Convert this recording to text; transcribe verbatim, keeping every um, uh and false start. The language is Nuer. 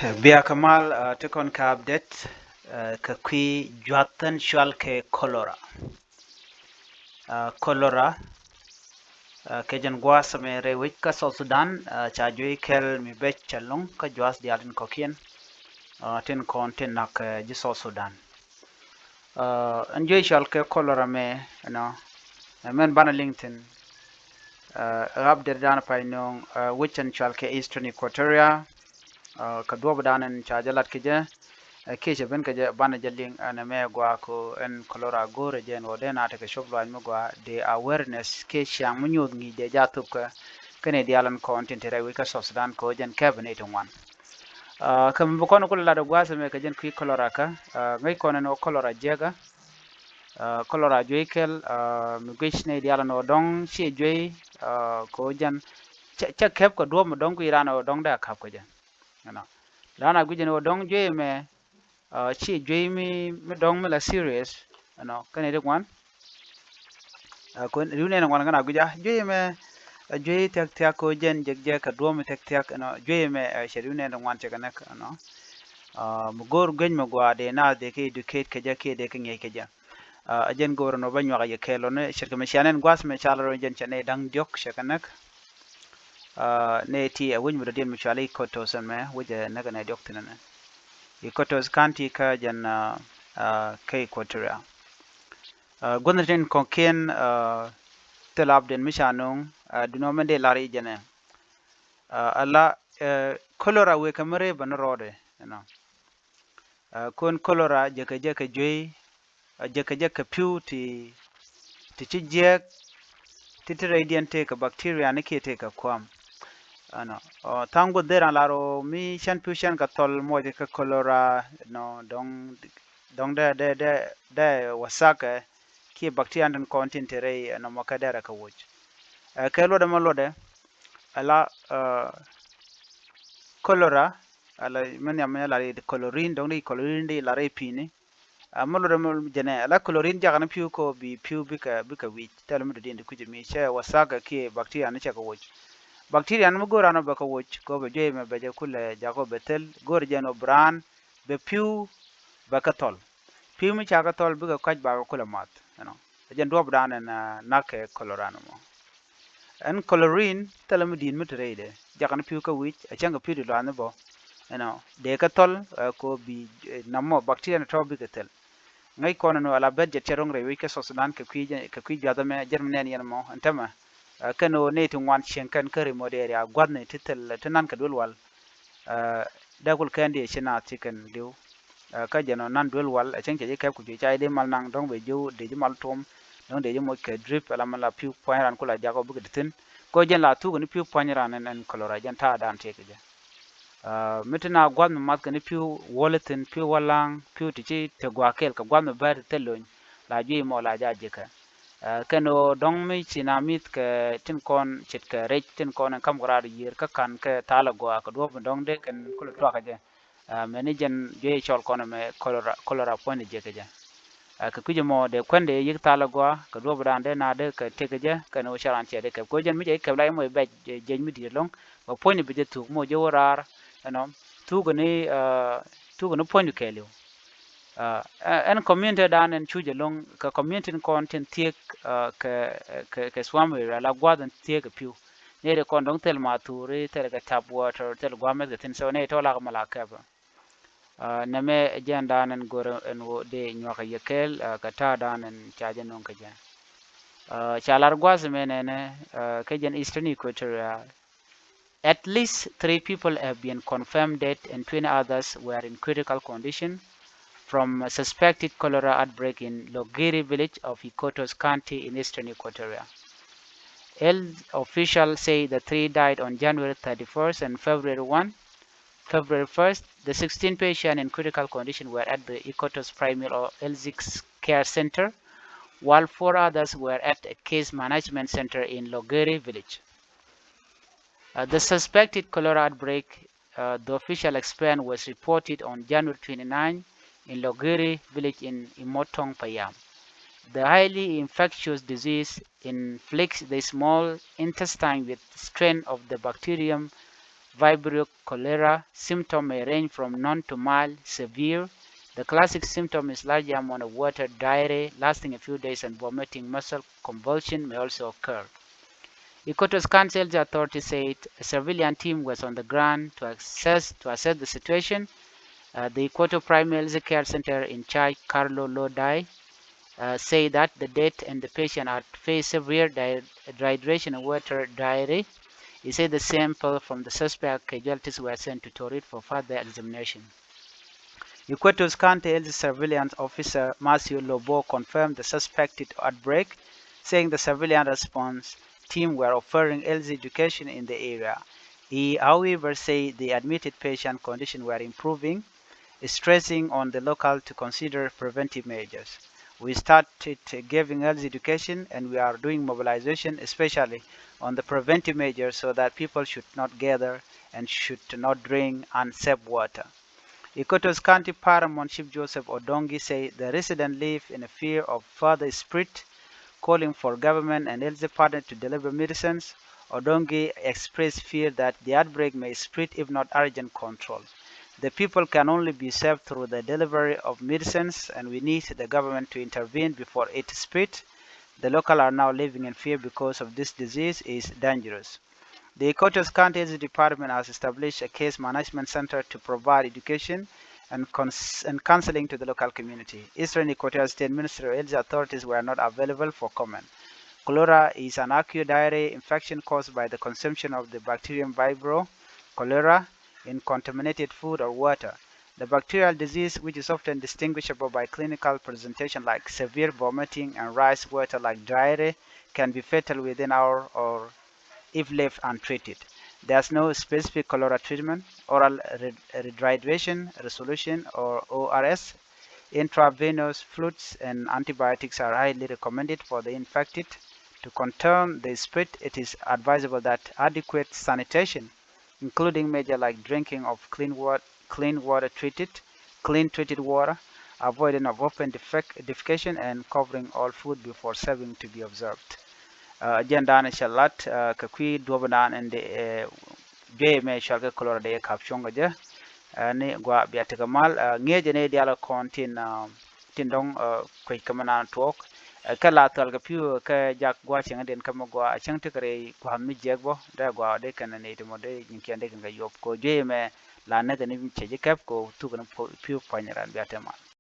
Bia kɛ mal, uh, ti kɔn kɛ update, uh, kɛ kui̱ juath ɛn cual kɛ cholera. Uh, cholera, uh, kɛ jɛn gua̱a̱th mɛ rɛy wec kä South Sudan, uh, ca juey kɛl mi bɛc ca luŋ kä jua̱a̱th diaal tin kɔ̱kiɛn, uh, tin kɔn tin nak, uh, ji̱ South Sudan. Uh, ɛn juey cual kɛ cholera mɛ, you know, ɛ mɛn banɛ liŋ thi̱n, uh, update dan pay nööŋ, uh, wec ɛn cual kɛ Eastern Equatoria, uh, kɛ duɔ̱p dan ɛn ca jɛ lat kɛ jɛ, uh, kiɛ cɛ ben kɛ jɛ banɛ jɛ liŋ ɛn ɛmɛ gɔaa ko ɛn cholera go̱o̱rɛ jɛ ɛn ɣöö dee na tekɛ cop luac mi gɔaa dee awareness kiɛ ciaŋ mi nyoth ŋi̱i̱c dee jɛ a thop kɛ kɛn i̱ diaal ɛn kɔn tin te rɛy wec kä South Sudan ko jɛn kɛp ni ti ŋuan. Uh, kä mi bi kɔn kulɛ lat ɛ gua̱a̱th ɛmɛ kɛ jɛn kui̱ cholera kä, uh, ŋäc kɔn ɛn ɣöö cholera jiɛkä, uh, cholera juey kɛl, uh, mi guic ni diaal ɛn ɣöö dɔ̱ŋ ciɛ juey, uh, ko jɛn cɛ, cɛ kɛp kɛ duɔ̱p mi dɔ̱ŋ kui̱ ran ɣöö dɔ̱ŋ dee a ka̱p kɛ jɛ. You know, ran a guic ɛn ɣöö dɔ̱ŋ juey mɛ, uh, ciɛ juey mi, mi dɔ̱ŋ mi la serious, you know, kɛn i̱ ti ŋuan. Uh, ko riw nɛn ŋuan kɛn a guic a juey mɛ, uh, juey thia̱k thia̱k ko jɛn jek jɛ kɛ duɔ̱p mi thia̱k thia̱k, you know, juey mɛ, uh, cɛ riw nɛn ŋuan cɛ kɛ näk, you know. Uh, mi go̱o̱r guic mi gɔaa dee naath dee kɛ educate kɛ jɛ kiɛ dee kɛ ŋi̱eec kɛ jɛ. Uh, a jɛn go̱o̱r ɛn ɣöö bä nyuak a yɛ kɛɛl ɣöö ni ce̱tkɛ mi cia nɛn gua̱a̱th mɛ cal rɔ jɛn cɛ nɛy da̱ŋ diɔ̱k cɛ kɛ näk. Uh, nɛy ti ɛ wec mi dɔ̱diɛn mi cual i̱ Iquitos ɛmɛ wec ɛ näk ɛ nɛy diɔ̱k thi̱n ɛnɛ. Iquitos County kä jɛn, uh, uh, kä Equatoria. Uh, gua̱thni tin kɔ̱kiɛn, uh, thil update mi ca nööŋ, uh, duundɛ mɛn dee lar i̱ jɛn ɛ. Uh, ala, uh, cholera wëë kɛ mi rëë bä ni rɔɔdɛ, you know. Uh, kɔn cholera jekɛ jekɛ juey, uh, jekɛ jekɛ pi̱w ti, ti ci jiɛk, ti ti rɛydiɛn tëë kɛ bacteria ni kiɛ tëë kɛ kuam. Ɛnɔ, uh, tha̱a̱ŋ guɔth dee ran lar ɣöö mi cän pi̱w cän kɛ thɔl muɔc kɛ cholera, you know, dɔ̱ŋ, dɔ̱ŋ dee, dee, dee, dee wasakɛ kiɛ bacteria tin kɔn tin te rɛy, you know, mɔ kɛ dɛrɛ kɛ woc. Uh, kɛ luɔtdɛ mɔ luɔtdɛ, ala, uh, cholera, ala mi nhiam mi lar i̱ chlorine, dɔ̱ŋ di chlorine di lar i̱ pi̱i̱ni. Uh, mi luɔtdɛ mi jɛnɛ, ala chlorine jakä ni pi̱w ko bi pi̱w bikɛ, bikɛ wi̱c. Tɛl mi dɔ̱diɛn di kui̱c mi cɛ wasakɛ kiɛ bacteria ni cɛ kɛ woc. Bacteria ni mi go̱o̱r an ɔ bɛ kɛ woc, ko bɛ juey mɛ bɛ jɛ kulɛ jakä bɛ thil, go̱o̱r jɛn ɔ bi raan, bɛ pi̱w, bɛ kɛ thɔl. Pi̱w mi ca kɛ thɔl bikɛ kac bakɛ kulɛ math, you know. Ɛ jɛn duɔ̱ɔ̱p dan ɛn, uh, nak kɛ cholera ni mɔ. Ɛn chlorine thilɛ mi di̱i̱t mi te rɛydɛ. Jakä ni pi̱w kä wi̱c, a cäŋ kɛ pi̱w di luath ni bä. You know, dee kɛ thɔl, uh, ko bi, uh, namɔ bacteria ni tɔ̱ bikɛ thil. Ŋäc kɔn ɛn ɣöö ala bɛt jɛ cɛ ro̱ŋ rɛy wec kä South Sudan kɛ kui̱ jɛ, kɛ kui̱ juath ɛmɛ, jɛn mi nɛn yɛn mɔ, ɛn tämɛ. Uh, kɛn ɣöö nɛy ti ŋuan cieŋ kɛn kä remote area, gua̱thni ti thil, ti nan kɛ duel wal. Uh, dee kul kɛn di ci naath ci kɛn diw. Uh, kä jɛn ɔ nan duel wal, a cäŋ cɛ ji̱ kɛp ku juey ca ji̱ dee mal naŋ, dɔ̱ŋ bɛ jiw dee ji̱ mal tuɔm, dɔ̱ŋ dee ji̱ moc kɛ drip, ala mal la pi̱w pua̱ny ran kula jakä bikɛ ti thi̱n. Ko jɛn la thuk ni pi̱w pua̱ny ran ɛn, ɛn cholera jɛn ta̱a̱ dan tëë kɛ jɛ. Uh, mi ti na gua̱th mi math kɛ ni pi̱w wäl thi̱n, pi̱w wäl la̱a̱ŋ, pi̱w ti ci te gua̱a̱k kɛɛl kɛ gua̱th mi bäär ti thil lony, la juey mɔ la ja ji̱kɛ. Uh, kɛn ɣöö dɔ̱ŋ mi ci na mi̱th kɛ tin kɔn ce̱tkɛ rɛc tin kɔn ɛn ka̱m kɛ raar yiër kä ka̱n kɛ thaal agɔaa kɛ duɔ̱ɔ̱p mi dɔ̱ŋ dee kɛn kulɛ tuakä jɛ. Uh, mɛni jɛn juey cɔl kɔn ɛmɛ cholera, cholera puɔ̱ny ni jɛ kɛ jɛ. Uh, kɛ kui̱c ɛmɔ dee kuɛn dee yik thal agɔaa kɛ duɔ̱ɔ̱p dan dee na dee kɛ tëk kɛ jɛ kɛn ɣöö cɛ ran cɛ dee kɛp kɛ ɣöö jɛn mi cɛ ji̱ kɛp la imɔ ibɛc jɛ, jɛc mi di̱i̱t ɛlɔ̱ŋ. Bɛ puɔ̱ny ni bi jɛ thuk mɔ jɛ wä raar, you know, thuk ni, uh, thuk ni puɔ̱ny ni kɛɛliw. Uh, ɛ-, ɛn community dan ɛn cuc ɛlɔ̱ŋ kɛ community ni kɔn tin thiek, uh, kɛ, kɛ, kɛ swamp area la gua̱th in thiek kɛ pi̱w. Nɛy ti kɔn dɔ̱ŋ thil ma thuri, thil kɛ tap water, thil gua̱a̱th mɛth kɛ thi̱n, so nɛy tɔ̱ lak mɛ la kɛpɛ. Uh, nɛmɛ jɛn dan ɛn go̱r ɛn ɣöö dee nyuak kɛ yɛ kɛɛl, uh, kɛ ta̱a̱ dan ɛn ca jɛ no̱ŋ kɛ jɛ. Uh, ca lar gua̱th mɛ nɛnɛ, uh, kɛ jɛn Eastern Equatoria, at least three people have been confirmed dead and twenty others were in critical condition from a suspected cholera outbreak in Logiri village of Iquitos County in eastern Equatoria. Health officials say the three died on January thirty-first and February one. February first, the sixteen patients in critical condition were at the Iquitos Primary or L six Care Center, while four others were at a case management center in Logiri village. Uh, the suspected cholera outbreak, uh, the official explain, was reported on January twenty-ninth in Logiri village in Imotong Payam. The highly infectious disease inflicts the small intestine with strain of the bacterium Vibrio cholera. Symptom may range from none to mild, severe. The classic symptom is large amount of water, diarrhea lasting a few days, and vomiting, muscle convulsion may also occur. Equator's County Health Authority said a surveillance team was on the ground to assess, to assess the situation. Uh, the Equator Primary Health Care Center in charge, Carlo Lodai, uh, said that the death and the patient had faced severe di-, dehydration and water diarrhea. He said the sample from the suspect casualties were sent to Torit for further examination. Equator's County Health Surveillance Officer Matthew Lobo confirmed the suspected outbreak, saying the surveillance response team were offering health education in the area. He, however, said the admitted patient condition were improving, stressing on the local to consider preventive measures. We started giving health education and we are doing mobilization, especially on the preventive measures, so that people should not gather and should not drink unsafe water. Equator's County Paramount Chief Joseph Odongi said the residents live in a fear of further spread, calling for government and health department to deliver medicines. Odongi expressed fear that the outbreak may spread if not urgent control. The people can only be saved through the delivery of medicines, and we need the government to intervene before it spread. The local are now living in fear because of this disease is dangerous. The Equator's County Health Department has established a case management center to provide education and cons-, and counseling to the local community. Eastern Equatoria State Ministry of Health authorities were not available for comment. Cholera is an acute diarrhea infection caused by the consumption of the bacterium Vibrio cholera in contaminated food or water. The bacterial disease, which is often distinguishable by clinical presentation like severe vomiting and rice water-like diarrhea, can be fatal within hour or if left untreated. There's no specific cholera treatment. Oral re-, rehydration, resolution, or O R S, intravenous fluids, and antibiotics are highly recommended for the infected. To contain the spread, it is advisable that adequate sanitation, including measures like drinking of clean wa-, clean water treated, clean treated water, avoiding of open defec-, defecation, and covering all food before serving to be observed. Uh, jɛn da̱a̱n cɛ lat, uh, kɛ kui̱ duɔ̱pdan in de, uh, juey mɛ cɔal kɛ cholera de kap cuɔ̱ŋ kɛ jɛ. Uh, ni gua bia tekɛ mal, uh, ŋi̱eecɛ ni dial kɔn tin, uh, tin dɔ̱ŋ, uh, kuec kɛ mɛ nan tuɔɔk. Uh, kɛ la thual kɛ pi̱w kɛ jak gua cieŋ den kɛ mɛ gua cieŋ tekɛ rɛy gua̱a̱th mi jiɛk bɔ dee gua dee kɛn ni ti mɔ dee nyiŋkiɛn dee kɛn kɛ yop kɛ juey mɛ la näk kɛ ni cɛ ji̱ kɛp kɛ thuk kɛ ni pi̱w pua̱ny ran bia te mal.